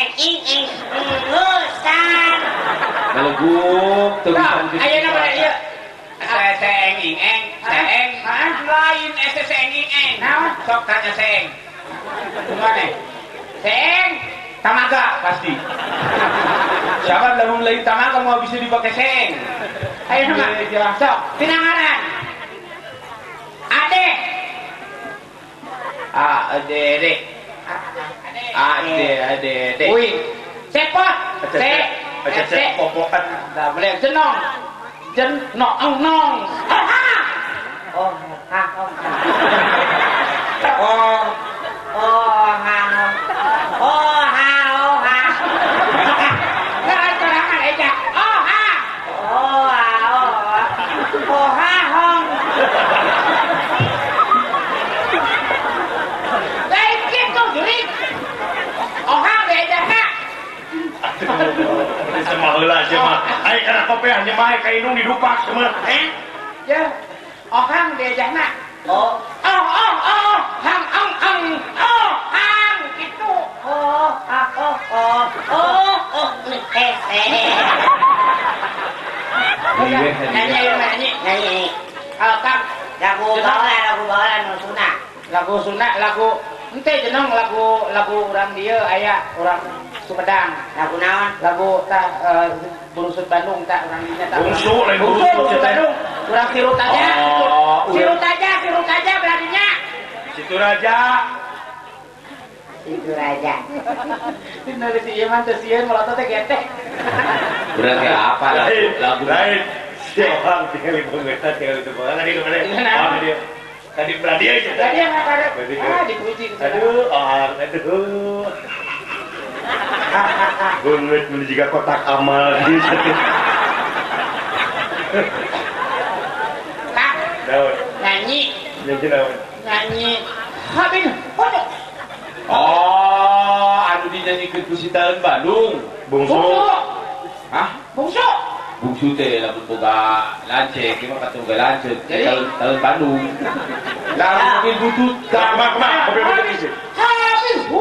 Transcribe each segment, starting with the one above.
Eng ing ing ngusan. Meleguk teu bisa. Ayeuna mah ieu. Seeng ing eng, seeng lain seeng ing eng. Naon? Sok tanya seeng. Kumaha? Seeng tamaga pasti. Siapa lamun lain tamaga mau bisa dipakai seeng. Ayeuna mah sok pinangaran. Ade. A D D. A D A D D. Wih. Cepot. C. C. Popokan. Dah boleh jenong. Jen nong nong. Ha. Oh, ha. Oh. Oh, ha. Oh, ha, oh, ha. Ngaran sorangan eja. Oh, ha. Oh, ha, oh. Oh, ha, hong. Lain kitu jurik. Oh, ha ge eja. Aduh, sama heula sia mah. Ai kana kopeah nya mah ka indung didupak sia mah. Eh? Ya. Ohang diejahna. Oh, oh, oh, oh, hang, ang, ang, oh, hang, gitu. Oh, ah, oh, oh, oh, oh, eh, eh. Nyanyi, nyanyi, nyanyi. Kalau kang, lagu bawalan, lagu Sunda. Lagu Sunda, lagu, ente jenong lagu, lagu orang dia, aya orang Sumedang. Lagu naon? Lagu tah Burusut Bandung tak orang dinya tak. Bungsu, lain burusut Bandung. Urang sirut aja. Sirut aja, sirut aja berartinya. Situ Raja. Situ Raja. Dina si ieu mah teu sieun melotot teh getek. Urang ge apa lagu lain. Si orang tinggal di Bogor, tinggal di Bogor. Tadi kemana? Oh, dia. Tadi berarti aja. Tadi yang ada. Ah, dipuji. Aduh, orang aduh. Banget menuju ke kotak amal gitu. Kak, daun. Nyanyi. Nyanyi daun. Nyanyi. Habis. Oh, anu dinyanyikeun ku si Taeun Bandung. Bungsu. Hah? Bungsu. Bungsu teh lamun boga lancek, ieu mah katuh boga lancek. Taeun Bandung. Lamun mungkin butut ka mah mah kopi butut sih. Habis.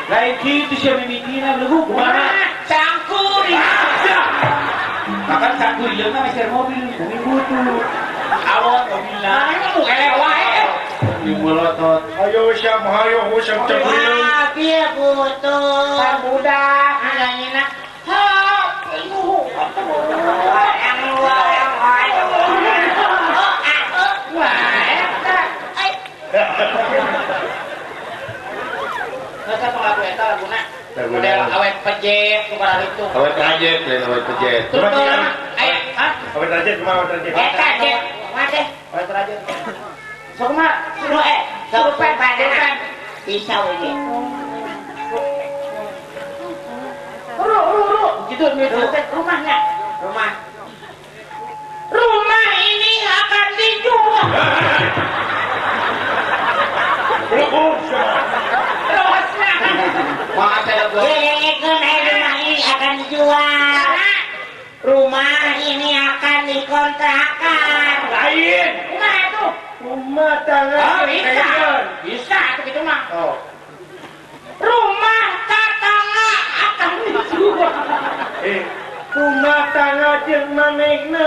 Lain kitu sia mimitina beugu kumaha? Cangkuri. Makan cangkuri mah meser mobil bumi butut. Awon mobilna. Mana nu eleh wae. Di melotot. Ayo siap hayo siap cangkuri. Ah, bieu butut. Pan budak nanyina. Ha, ibu. Wah, eta. Ai. Masa lagu eta laguna model awet pejet kumaha itu. Awet rajet lain awet pejet. Terus aya hah? Awet rajet kumaha awet rajet? Eta jet kumaha teh? Awet rajet. Sok mah suruh sok pen pisau ieu. Ru ru ru gitu rumahnya. Rumah. Rumah ini akan dijual. Rumah ini akan dijual. Rumah ini akan dikontrakan. Lain. Rumah itu. Rumah tangga. Oh, bisa. Bisa itu gitu mah. Oh. Rumah tetangga akan dijual. Rumah tangga jeung manehna.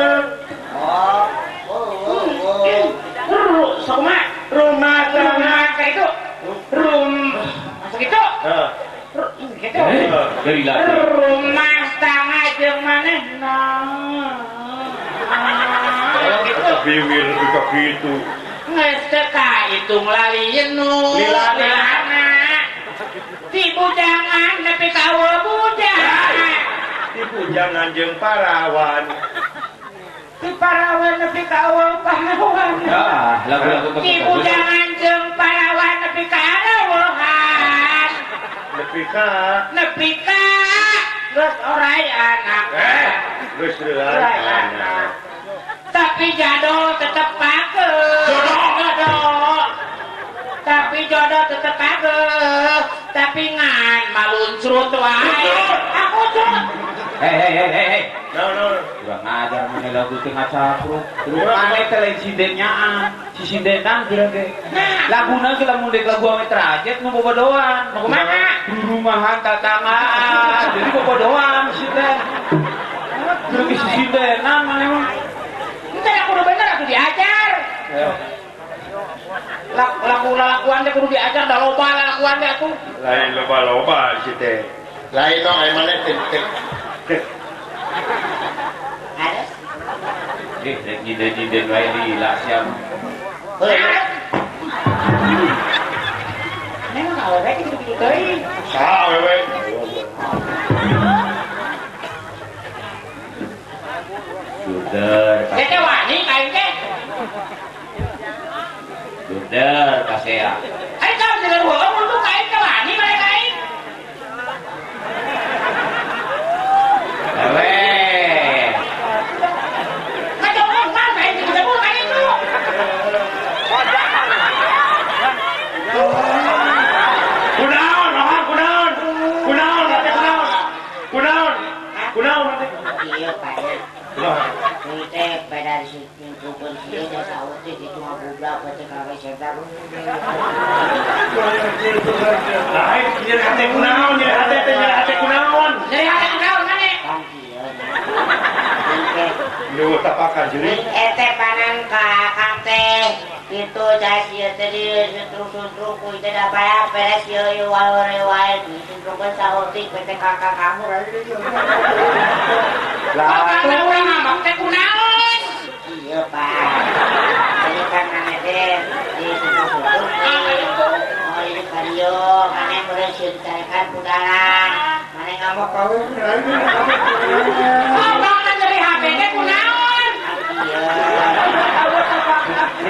Oh. Oh. Oh. Sama rumah tangga kayak itu. Masuk itu. Gitu. Dari lagi. Rumah tangga jeung manehna. Gitu. Biwir juga gitu. Geus teu kahitung lali jenuh. Lilana. Ti bujangan nepi ka eueuh bujang. Ti bujangan jeung parawan. Ti parawan nepi ka eueuh parawan. Ya, lagu-lagu Ti bujangan jeung parawan nepi ka eueuhan. Nepi ka nepi ka geus orai anak. Geus orai anak. Tapi jodoh tetep pageuh. Jodoh. Tapi jodoh tetep pageuh. Tapi ngan maluncrut wae. Aku cut. Hei. No. Kurang ajar mana lagu teh ngacapruk. Mana teh lain sindennyaan. Si sindenan kira ge. Laguna ge lamun dek lagu ame trajet nu bobodoan. Nu kumaha? Rumahan tatanggaan. Jadi bobodoan sinden. Terus si sindenan mana mah. Teu kudu bener atuh diajar. Lagu lalakuan teh kudu diajar da loba lalakuan teh atuh. Lain loba-loba si teh. Lain dong ai maneh teh. Rek nyinden-nyinden wae lila sia. Memang awewe kitu-kitu teuing. Saha awewe? Duder. Teh wani aing teh. Duder kasea. Aing tah jeung heueuh untuk aing teh wani mereka aing. Lewe. Ngajong mah aing disebut aing itu. Kunaon, rohang kunaon? Kunaon teh kunaon? Kunaon? Kunaon teh? Iya, Pak. Ini teh pada dikumpul sih teh saut teh gitu ngabubrak teh kawe sebar. Lain nyeri hate kunaon, nyeri hate teh nyeri hate kunaon. Nyeri hate kunaon maneh? Kan kieu. Lu tapakan juri. Ete panan ka akang teh itu cai ieu teh di suntrung-suntrung ku teh da baya beres ieu ieu wae wae disuntrungkeun saeutik teh kakak kamu. Lah, urang ngambek teh kunaon? Iya, Pak. Jadi kan maneh teh di suntrung-suntrung. Oh, ini karieu maneh meureun sieun carekan ku dalang. Maneh ngamuk kawe. Ngomong nyeri HP teh kunaon? Iya.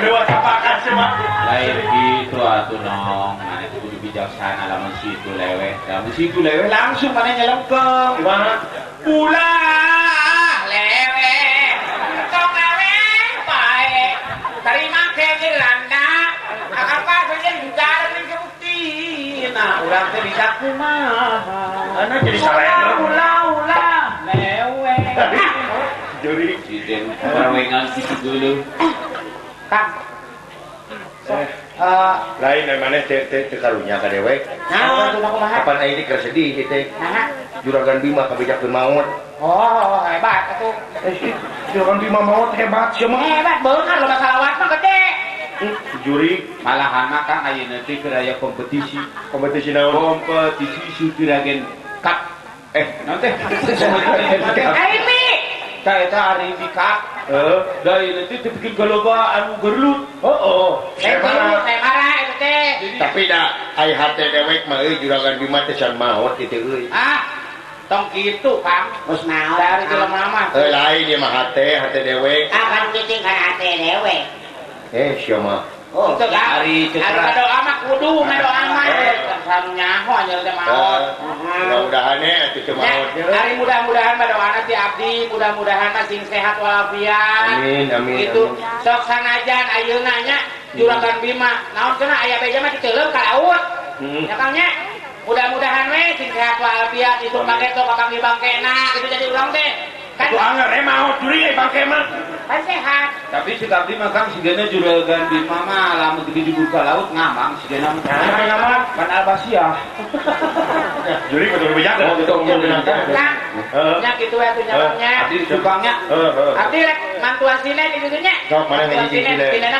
Lewat tapakan semua. Lain gitu atuh nong, maneh teh kudu bijaksana lamun situ lewe. Lamun situ lewe langsung maneh nyelengkeng. Kumaha? Ulah lewe. Tong lewe bae. Terima ke landa. Akang pasnya bicara ning bukti. Nah, urang teh bisa kumaha. Ana jadi salah. Ulah lewe. Juri siden parawengan kitu dulu. Kang. Lain maneh teh teh karunya ka dewek. Naon kumaha? Kapan aing teh keur sedih teh. Naha? Juragan Bima kabejakeun maot. Oh, hebat atuh. Juragan Bima maot hebat sia mah. Hebat beunghar loba salawat mah gede. Juri malahan mah Kang ayeuna teh keur aya kompetisi. Kompetisi naon? Kompetisi Sutiragen Cup. Naon teh? Aripi. Tah eta Aripi Cup. Heeh, da ieu teh teu bikin galoba anu gerlut. Heeh. Saya marah eta teh. Tapi da ai hate dewek mah euy Juragan Bima teh can maot kitu euy. Ah. Tong kitu, Kang. Geus maot. Dari jelema mah. Heuh lain ieu mah hate dewek. Ah kan kitu kan hate dewek. Sia mah. Oh, teu ari ngadoa mah kudu ngadoa mah. Sam nyaho anjeun teh maot. Mudah-mudahan atuh teu maot. Ari mudah-mudahan mah doana ti abdi, mudah-mudahan mah sing sehat walafiat. Amin amin. Gitu. Sok sanajan ayeuna nya Juragan Bima, naon cenah aya beja mah diceuleum ka laut. Ya Kang nya. Mudah-mudahan we sing sehat walafiat isuk paketo ka Kang Bangkena gitu jadi urang teh. Kan tuh anger maot juri bangke mah. Kan sehat. Tapi si abdi mah Kang sigana Juragan Bima mah lamun dijebur ka laut ngamang sigana mah. Ngamang kan Albasiah. Juri betul bijak. Oh betul betul. Kang. Nya kitu we atuh nya. Abdi sukangnya. Heeh. Abdi rek mantuan sinen di ditu nya. Sok maneh hiji sinen. Sinena